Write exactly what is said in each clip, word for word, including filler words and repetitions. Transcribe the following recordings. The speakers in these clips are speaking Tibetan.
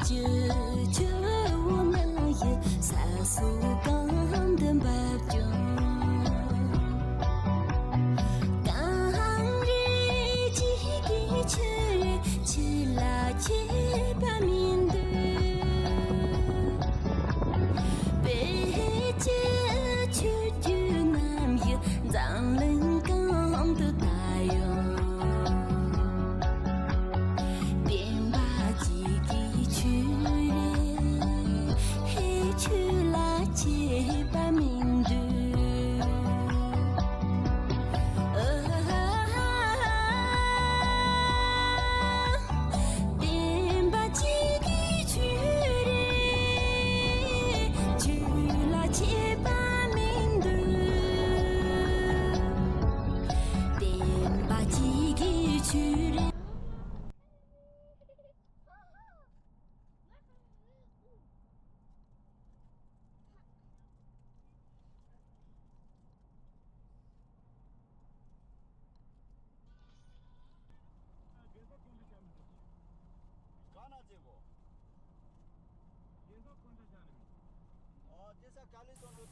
ཆུ་ཆུ་བོ་མི་ཡི་ས་སོ་གང་དུ་འབབ་ཀྱང་། གངས་རི་གཅིག་གི་ཆུ་རེད། ཆུ་ལ་ཆད་པ་མི་འདུག་དཔེ་ཆའི་ཆུ་རྒྱུན་ནམ་ཡང་འཛམ་གླིང་གང་དུ་ད་ཡོང་། བདེན་པ་གཅིག་གི་ཆུ་རེད། ཧེ། ཆུ་ལ་ཆད་པ་མི་འདུག་བདེན་པ་གཅིག་གི་ཆུ་རེད། ཆུ་ལ་ཆད་པ་མི་འདུག་བདེན་པ་གཅིག་གི་ཆུ་རེད།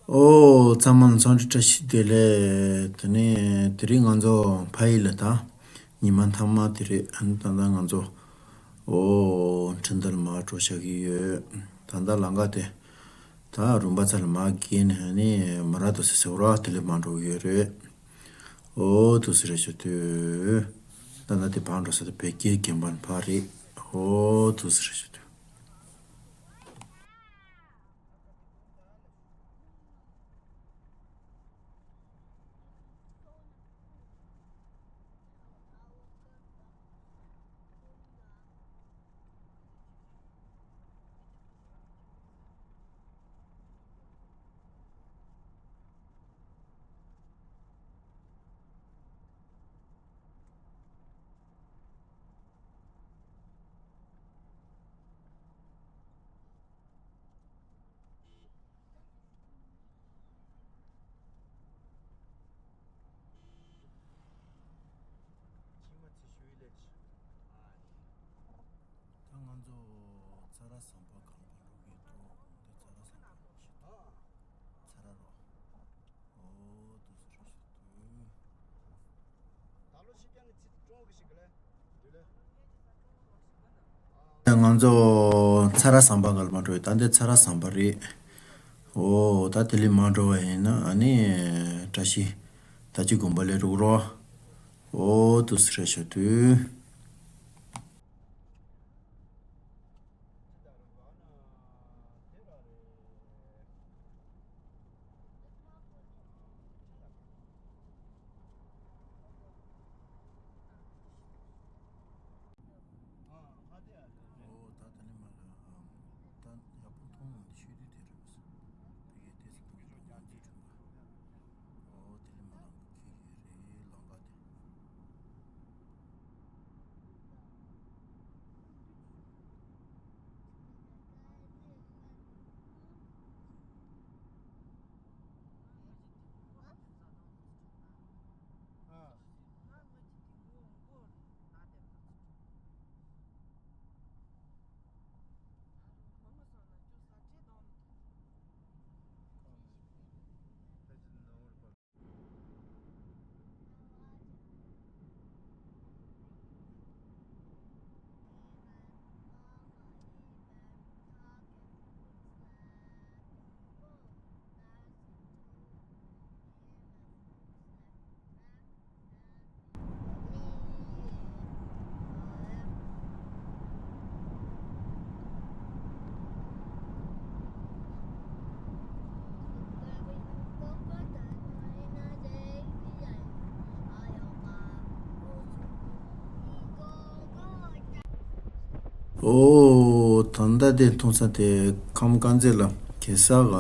ཨོ། ཚང་མ་འཚམས་འདྲི་བཀྲ་ཤིས་བདེ་ལེགས། དེ་ནས་དེ་རིང་ང་ཚོ་ཕ་ཡུལ་ལ་ད་ཉི་མ་མཐའ་མ་དེ་རེད། ཨ་ནི་ད་ལྟ་ང་ཚོ་ཨོ་ཁྲིན་ཏུའུ་ལ་མར་འགྲོ་བཞག་གི་ཡོད། ད་ལྟ་ལམ་ཁ་དེ་ད་རུམ་པ་ཚ་ལ་མར་བརྒལ་ནས་ཨ་ནི་མ་ར་དོ་སི་ཟེར་བ་དེ་ལ་མར་འགྲོ་གི་ཡོད་རེད། ཨོ་དུ་སི་རེ་ཞུ་དུས། ད་ལྟ་དེ་བར་འགྲོ་ས་དེ་བོད་ཀྱི་དགོན་པ་ཕར་རེད། ཨོ་དུ་སི་རེ་ཞུ་དུས། ད་ང་ཚོ་ཚ་ར་ཟམ་པ་གང་པ་རུ་གི་ཏོ་འདི་ཚ་ར་ཟམ་པ་ཞིག་ཏོ། ཚ་ར་རོ། ཨོ་དུ་སུ་ར་ཞིག་ཏུ། ད་ང་ཚོ་ཚ་ར་ཟམ་པ་ག་ལ་མ་འགྲོ་ཡི། ད་འདི་ཚ་ར་ཟམ་པ་རེད། ཨོ་ད་དེ་ལས་མ་འགྲོ་བ་ཡིན་ན་ཨ་ནི་བཀྲ་ཤིས་ད་ཅི་དགོན་པ་ལས་རུག་རོགས། ཨོ་དུ་སི་རེ་ཞུ་དུས། ཨོ་ད་ད་ནི་མ་ལ་ཨམ་ད་ཡག་པོ་མཐོང་ཡོང་དུ་ཤོད་དུས་དེ་རེད་པས། དེ་གའི་ལྟས་སུ་མཐོང་ཡོང་ཡོང་དུས་དྲན་པ། ཨོ་དེ་ལས་མ་ལ་ཁེ་ཁེ་རེད་ལང་ག་དེ། ཨོ། ད་ལྟ་དེ་མཐོང་ས་དེ་ཁམས་དཀར་མཛེས་ལ་གེ་སར་ག་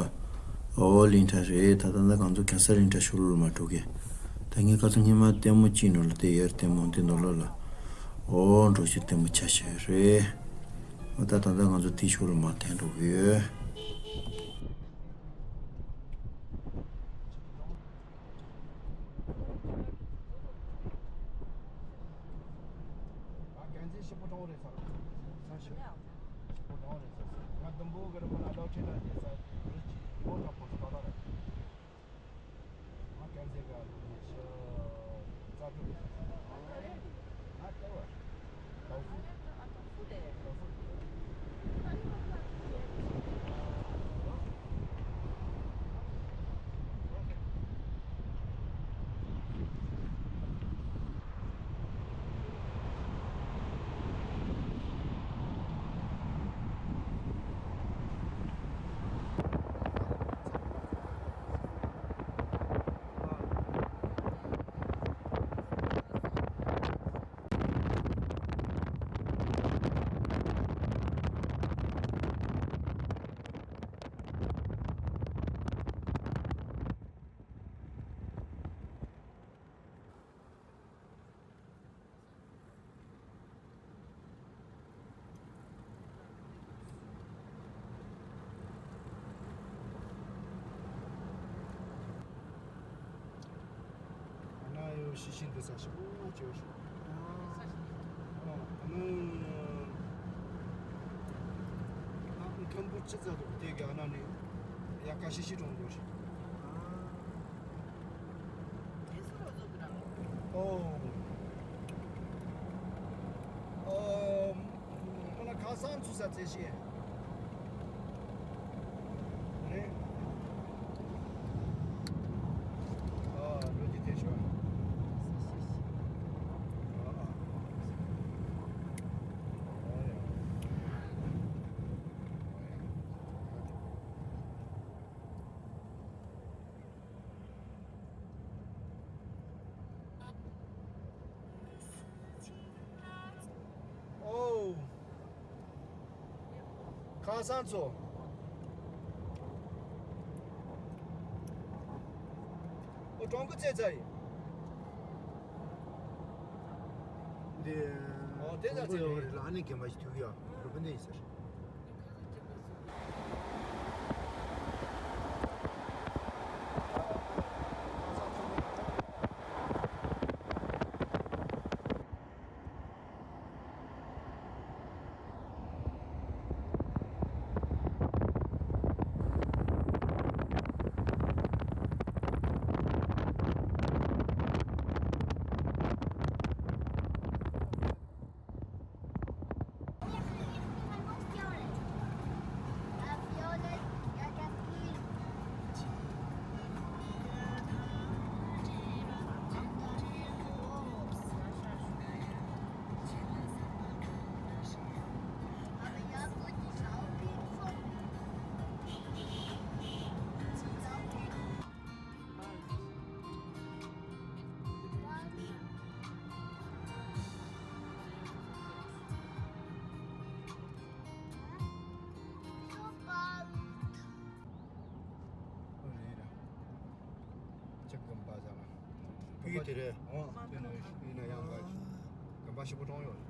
ཨོ་གླིང་ཕྲན་རེད། ད་ད་ལྟ་ང་ཚོ་གེ་སར་གླིང་ཕྲན་ཕྱོགས་ལ་མར་འགྲོ་གི། ད་ངས་ཁ་སང་སྔོན་མ་ལྟད་མོ་གཅིག་ནང་ལ་དེ་ཡར་ལྟད་མོ་འདི་ནང་ལོགས་ལ་ཨོ་འགྲོ་ཞིག་ལྟད་མོ་ཆ་ཤས་རེད། ཨོ་ད་ད་ལྟ་ང་ཚོ་དེ་ཕྱོགས་ལ་མར་ཐོན་འགྲོ་གི་ཡོད། ང་ཟེར་སོང་། ང་དུམ་བུ་གི་རིང་པོ་ལ་ལོ་ཁྲི་ལ་རྒྱལ་ས་རི་ཅི་ལོ་ལ་ཕོ་སོ་ཏ་ལ་རེད། ང་ཀན་ཟེ་ག་ལོ་ཉི་ཤུ་རྩ་དྲུག་གི་ང་ལྟེ་བ་ཏའོ་ཧྥུ། ཏའོ་ཧྥུ་ལས། ཏའོ་ཧྥུ། ཨ་ན་ཡོ་ཤི་ཤི་འདི་ས་ཞིག་ཅེ་ཤི། ཨ་ན་ཁམ་བུ་ཅི་ཙ་དུ་དེ་ག་ཨ་ན་ནི་ཡ་ཀ་ཤི་ཤི་གྲོང་དུ་ཤི། ཨོ། ཨོ། ཁོ་ན་ཁ་སང་ཚུད་ས་ཚེ་ཤེས། རེད། ཨ་ལོ་རྒྱུས་དེ་ཤོད། ཨ་ཨ། ཨོ་ཡ། ཨོ། ཁ་སང་ཚོ། ཨོ་གྲོང་ཁུལ་རྩེ་ཚ་ཡིན། འདི། ཨོ་དེ་ཚ་རྩེ་རེད། ལ་ནི་རྒན་པ་ཞིག་ཐུག་ཡ། རུ་པན་དེ་ཡིན་ཟེར། ཅིག་གམ་པ་ཟ་ན། བུ་དེ་རེད། ཨོ། དེ་ནས་ཡིན་ན་ཡང་ག་གམ་པ་ཞིག་པོ་གྲོང་ཡོད།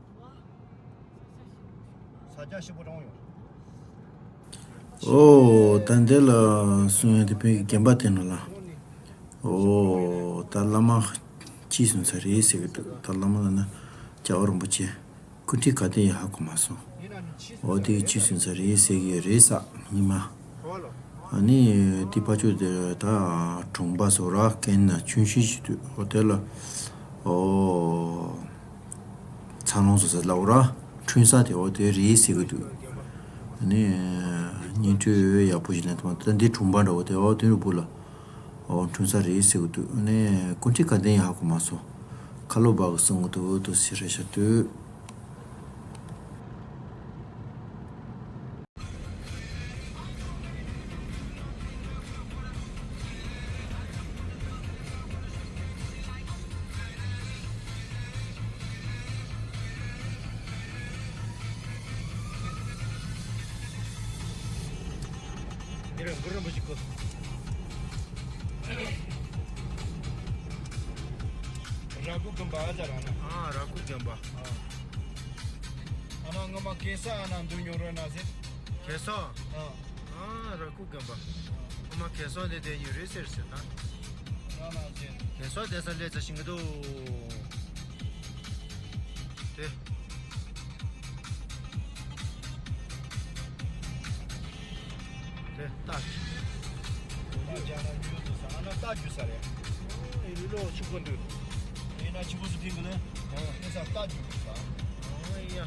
ས་རྒྱ་ཞིག་པོ་གྲོང་ཡོད། ཨོ། ད་འདི་ལ་གསུང་ཡ་དེ་བོད་ཀྱི་རྒན་པ་དེ་ནོ་ལ། ཨོ། ད་བླ་མ་ཅི་གསུང་ས་རེད་ཟེར་གི་འདུག་ད་བླ་མ་ལ་ན་རྒྱལ་བ་རིན་པོ་ཆེ། སྐུ་ཁྲིད་ག་དེ་ཡང་ཧ་གོ་མ་སོང་། འོ་དེ་ཅི་སུན་ས་རེད་ཟེར་གི་ཡོད་རེད་ས་ཉི་མ། ཨ་ནི་དེ་ཕ་ཆོས་དེ་ད་གྲོང་པ་སོ་ར་ཀན་ན་ཆུན་ཤི་ཞིག་དུས་འོ་དེ་ལ་འོ་ཚ་ལོང་སོ་ས་ལ་འོ་ར་ཁྲུན་ས་དེ་འོ་དེ་རེད་ཟེར་གི་འདུག་ཨ་ནི་བརྙན་འཕྲིན་ཡག་པོ་ཞིག་ལེན་ཐུབ་མ་ད་འདི་གྲོང་པ་འདྲ་འོ་དེ་འོ་དེ་རུ་བུ་ལ། ཨོ་འཁྲུངས་ས་རེད་ཟེར་གི་འདུག་ནས་སྐུ་ཁྲིད་ག་དེ་ཡང་ཧ་གོ་མ་སོང་། ཁ་ལོ་བག་གསུང་གི་འདུག་འདུག་ཟེར་རེད་ཤག་འདུག་འདི་ར་འགུ་ར་མ་ཞིག་གོ། ར་ཁུ་གམ་པ་ཨ་ཙ་ར་ན། ཨ་ར་ཁུ་གམ་པ། ཨ་ན་ངོ་མ་གེ་ས་ཨ་ན་འདུ་ཉོ་ར་ན་ཟེར། གེ་ས། ཨ། ཨ་ར་ཁུ་གམ་པ། ངོ་མ་གེ་ས་འདི་དེ་ཉོ་རེད་ཟེར་ཟེར་ན། ར་ན་ཟེར། གེ་ས་དེ་ས་ལས་ཙ་ཤིང་གི་འདུག་དེ། རྒྱ་ནག་ཡུལ་དུ་ས་ཨ་ན་རྟ་རྒྱུག་ས་རེད། ཨེ་ལོ་ཆུ་ཁོ་འདུག་ཨེ་ན་ཆུ་ཁོ་སུ་ཐིང་གི་ལེ། ཨེ་ས་རྟ་རྒྱུག་ས། ཨོ་ཡ། ཡིན་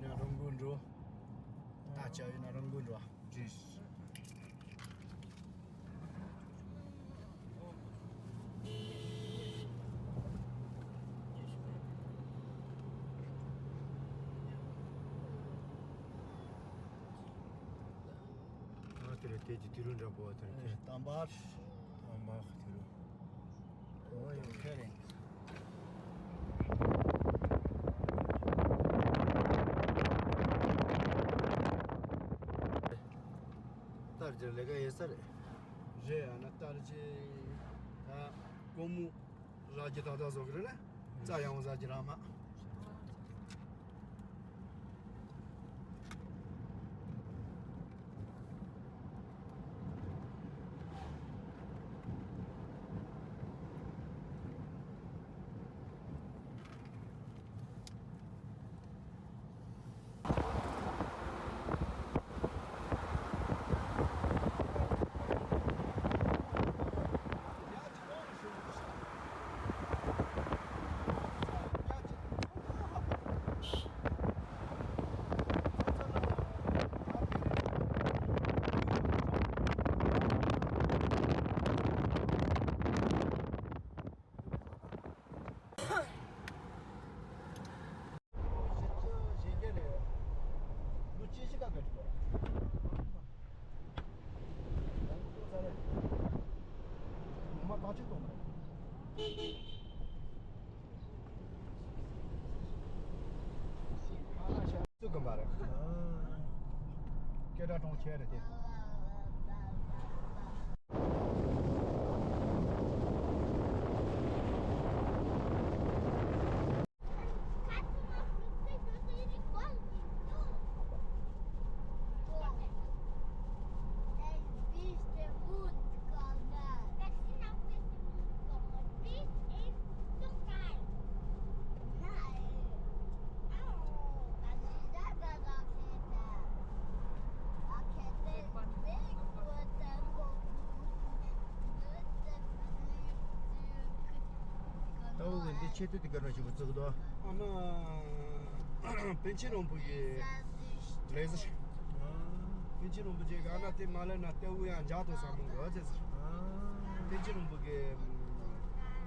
ན་རང་འགུལ་འགྲོ། རྟ་ཆ་ཡིན་ན་རང་འགུལ་འགྲོ། ཇིས། ང་དེ་རུ་དེ་གྱི་དུས་རུ་འདྲ་པོ་དེ་རུ་ཁྱེད། དམ་པར། དམ་པ་དེ་རུ། ཨོ་ཡོད་ཁྱེད་རེད། ལྟར་གྱི་ལས་ཀ་ཡེ་ས་རེད། རེད་ཨ་ན་ལྟར་གྱི་ད་ཀོ་མོ་ར་གྱི་ད་ད་བཟོ་གི་རེད་ལ་རྩ་ཡང་བཟའ་གྱི་ར་མ། ཚུགས་ཀྱི་མ་རེད། སྐད་སྒྲ་གྲོང་ཁྱེར་རེད་དེ། ད་འོ་གི་འདི་ཆེད་དུ་དེ་ག་རང་ཞིག་བཙུགས་དོ། ཨ་ན་པཎ་ཆེན་རིན་པོ་ཆེ་ལས་ཟེར། པཎ་ཆེན་རིན་པོ་ཆེ་ག་ན་དེ་མ་ལས་ན་ལྟ་བུ་ཡང་འཇག་ཏུ་ས་མོ་གོ་ཟེར། པཎ་ཆེན་རིན་པོ་ཆེ་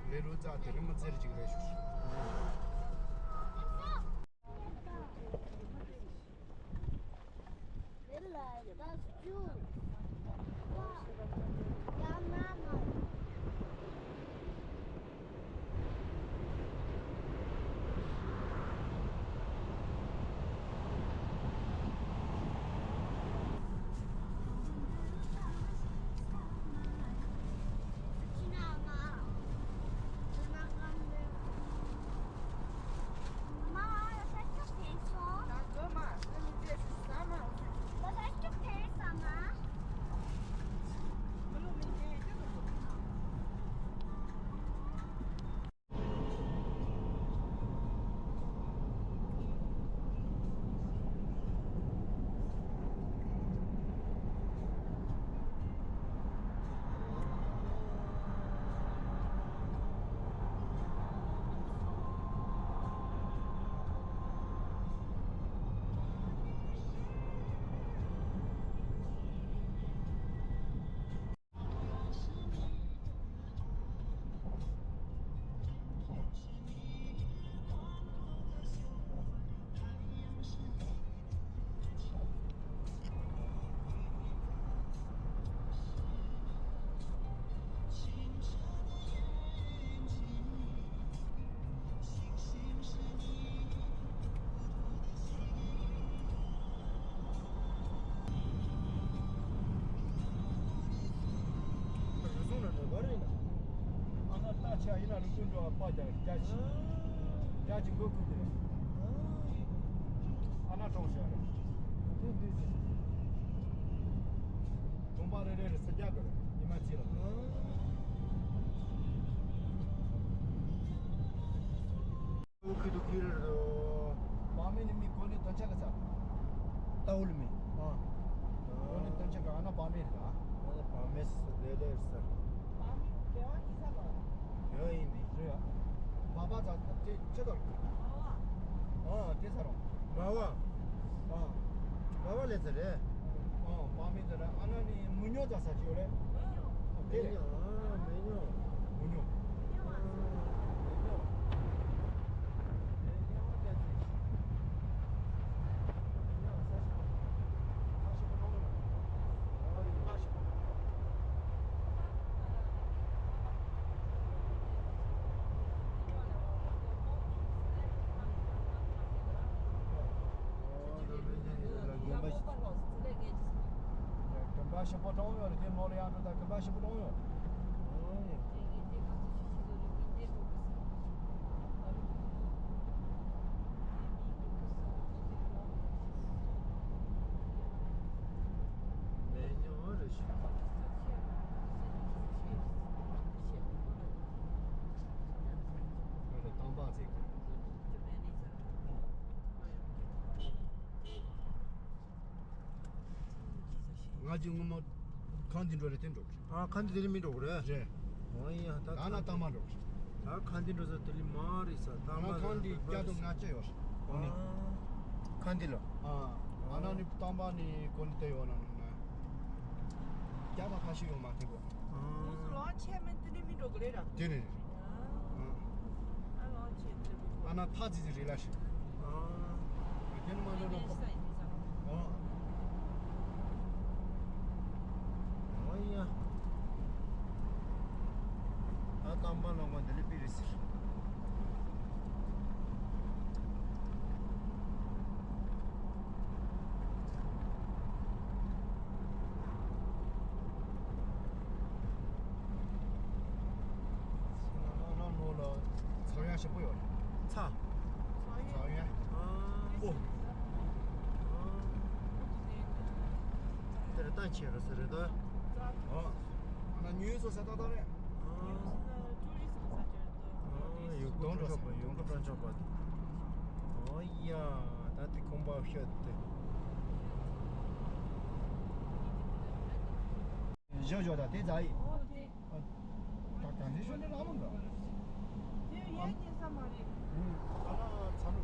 ལས་རོ་ཙ་དེ་ནི་མི་ཚེར་ཅིག་རེད་ཤོག་རུ་སོང་ན་ནོར་བ་རེད་ན། ཨ་ན་རྟ་ཆ་ཡིན་ན་རུ་སོང་འགྲོ་བ་པ་རྒྱ་རྒྱ་ཆི། རྒྱ་ཆི་མགོ་ཁུག་དེ་རེད། ཨ་ན་གྲོང་ཤ་རེད། དེ་འདི་ཟེར། གྲོང་པ་རེ་རེ་རེ་ས་རྒྱ་གི་རེད་ཉི་མ་གཅིག་ལ། ཁུ་དུ་ཁིར་བ་མེ་ནི་མི་གོ་ནི་དོན་ཆ་ག་ཚ། ཏའུ་ལི་མི། ཨ། སྟོན་ཆ་ག་ན་བ་མེ་རེད་ད། ང་ལ་བ་མེ་སི་ལེ་ལེ་རེད་ས། བ་མེ་རྒྱལ་བ་ཡིན་ས་ལ། ཡོད་ཡིན་ནི་རེད་ཡ། བ་བ་ཙ་དེ་ཆེ་དོར། ཨོ་དེ་ས་རོང་། བ་བ། ཨ། བ་བ་ལེ་ཙ་རེད། ཨོ་བ་མེ་ཙ་རེད། ཨ་ན་ནི་མུ་ཉོ་ཙ་ས་ཅིག་ཡོད་རེད། དེ་རེད། མེ་ཉོ། མུ་ཉོ། གོམ་པ་ཞིག་པོ་གྲོངས་ཡོད་རེད། དེ་ནོར་ལ་ཡང་འགྲོ་ད་གོམ་པ་ཞིག་པོ་གྲོངས་ཡོད། ང་གཅིག་སྔོན་མ་ཁང་འདི་འགྲོ་རེད། དེ་འགྲོ་གི་རེད། ཨ། ཁང་འདི་དེ་ལས་མི་འགྲོ་གི་རེད། རེད། འོ་ཡ། ད་ད་ན་ཁང་། ད་མ་འགྲོ་གི་རེད། ད་ཁང་འདི་འགྲོ་ས་དེ་ལས་མ་རེད་ས། ད་ང་མ་ཁང་འདི་རྒྱ་དུ་ང་ཅི་ཡོད་རེད། ཨ། ཁང་འདི་ལ། ཨ། ཨ་ན་ནི་ཏམ་པ་ནི་གོ་ནི་དེ་ཡོད་ན་ན་རྒྱ་ད་ཁ་ཤས་ཡོད་མ་ཐེ་གོ། ཨ། ང་ཚོ་ལོ་ཆེ་མི་དེ་ནི་མི་འགྲོ་གི་རེད་ར། དེ་རེད། ཨ་ལོ་ཆེ་དེ་མི་འགྲོ། ཨ་ན་ཐ་ཙི་ཙི་རེད་ལ་ཤི། ཨ། དེ་ནི་མ་འགྲོ་ན་ཁོ། ཨ། ཨོ་ཡ། ད་ཏམ་པ་ལོག་མ་དེ་ལས་པི་རེད་ཟེར། ཚང་ཡ་ཞིག་པོ་ཡོད་རེད། ཚ། ཚང་ཡ། ཨ། ཨོ། ཨ། དེར་ལྟ་ཆེ་རུ་ཟེར་རེད་ད། ཨ། ཨ་ན་ཉུས་སོ་ས་ཏག་ཏག་རེད། ཨ། ཨ། ཡུལ་སྐོར་སྤྲོ་འཆམ་པ། ཡུལ་སྐོར་སྤྲོ་འཆམ་པ་དེ། ཨོ་ཡ། ད་དེ་ཁང་པ་ཤོད་དེ། བཞག་བཞག་ད་དེ་ཛ་ཡི། ཨོ་དེ། ད་གང་ཞིག་ཤོད་ནས་ལ་མོ་འགའ། དེ་ཡན་ཉེ་ས་མ་རེད། ཨ་ན་ཚ་ནུ།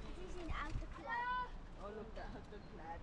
This is an autoclave. All of the autoclave.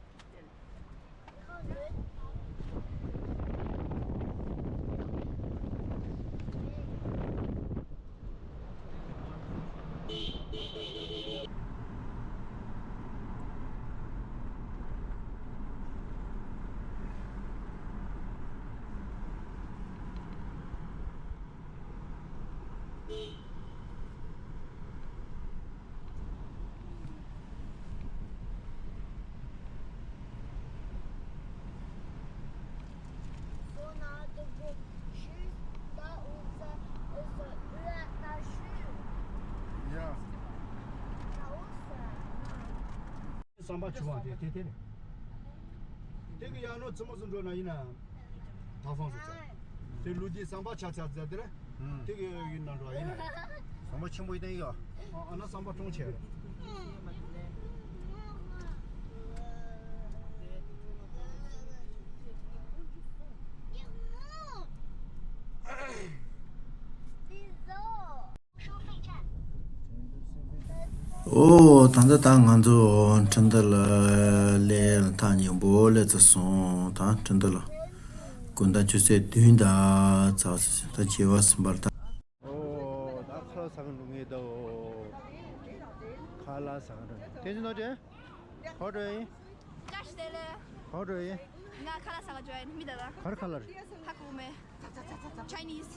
བསམ་པ་བྱུང་བ་དེ་དེ་དེ་རེད། དེ་གི་ཡང་ནོ་ཙི་མོ་ཙི་འགྲོ་ན་ཡིན་ན། ད་ཕང་སོ་ཚ། དེ་ལུ་དེ་བསམ་པ་ཆ་ཚ་ཚ་དེ་རེད། དེ་གི་ཡིན་ན་འགྲོ་ཡིན་ན། བསམ་པ་ཆེན་པོ་ཡིན་ཡོད། ཨ་ན་བསམ་པ་གྲོང་ཆེ་རེད། ཨོ། ད་ལྟ་ད་ང་ཚོ་ཁྲིན་ཏུའུ་ལ་སླེབས་ཐག་ཉེ་པོ་སླེབས་ཚར་སོང་། ད་ཁྲིན་ཏུའུ་ལ་དགོང་དག་ཆུ་ཚོད་བདུན་ད་ཚར་སོང་། ད་བྱེས་པ་ཟིན་པར་ད། ཨོ། ད་ཁ་ལག་ཟ་ག་འགྲོ་ངེས་ད། ཨོ། ཁ་ལག་ཟ་ག་འགྲོ། བསྟན་འཛིན་ནོར་བུ། ག་པར་འགྲོ་ཡིན། བཀྲ་ཤིས་བདེ་ལེགས། ག་པར་འགྲོ་ཡིན། ང་ཁ་ལག་ཟ་ག་འགྲོ་ཡིན། མི་ད་ད། ག་རེ་ཁ་ལག་རེད། ཧ་གོ་མེད། Chinese།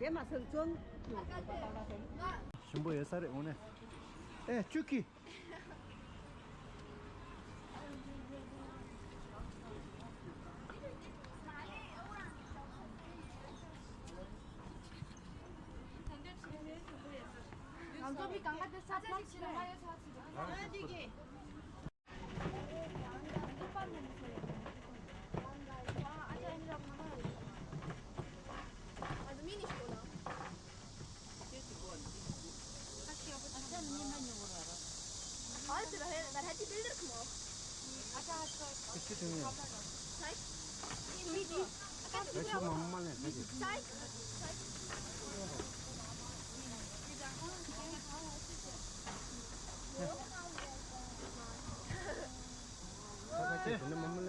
དེ་མ་སོང་ཅུང་། ཞིམ་པོ་ཡོད་ས་རེད། འོ་ནས། ཨེ་ཅུ་ཀི། ང་ཚོ་མི་གང་ག་དེ་ས་ཆ་ཕྱིར་མ་ཡོད་ས་ཆ།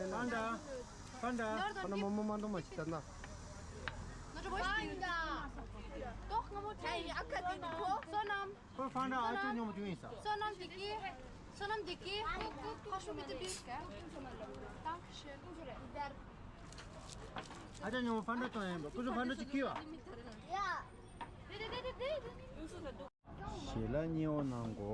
ཕན་ད། ཕན་ད། ཕན་ད་མོ་མོ་མ་འདོང་མ་ཞིག་ད་ན། ཁོ་ཕན་ད་ཨ་ཅོ་ཉོ་མ་བྱུང་ཡིན་ས། བསོད་ནམས་བདེ་སྐྱིད། བསོད་ནམས་བདེ་སྐྱིད། ཁོ་ཁོ་ཤོ་མི་དེ་བིས་ཀ། ཏང་ཤེ། ཨ་ཅོ་ཉོ་མ་ཕན་ད་གཏོང་ཡིན་པ། ཁོ་ཚོ་ཕན་ད་ཅིག་ཁྱེར་བ། ཞལ་ལག་མཉེས་པོ་གནང་གོ།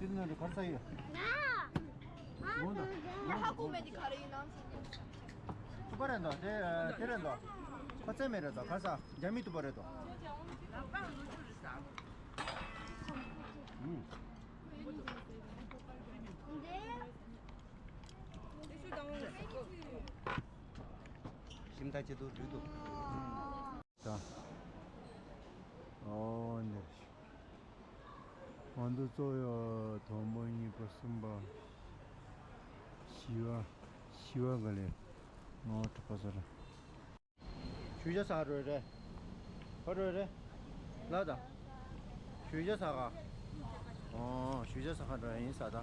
ཏིལ་ནང་དུ་གར་ས་ཡོད། ཧ་གོ་མེད་དེ་ག་རེ་ཡིན་ནམ། ཐུག་པ་རེད་འདུག་དེ་དེ་རེད་འདུག་ཁོ་ཚད་མེད་རེད་འདུག་གར་ས་རྒྱ་མི་ཐུག་པ་རེད་འདུག་ཞིམ་ཐག་ཆད་དུ་ལུས་འདུག་ད། ཨོ་འདིར། ང་ཚོ་གཙོ་ཡོད་དང་པོ་གཉིས་པ་གསུམ་པ། བཞི་པ། བཞི་པ་ག་ལེ། ང་དྲུག་པ་ཟེར། ཞུ་ཤ་ཟ་རོས་རེད། ཧོ་རོས་རེད། ལ་ད། ཞུ་ཤ་ཟ་ག་ཨོ་ཞུ་ཤ་ཟ་ག་འགྲོ་ཡ་ཡིན་ས་ད།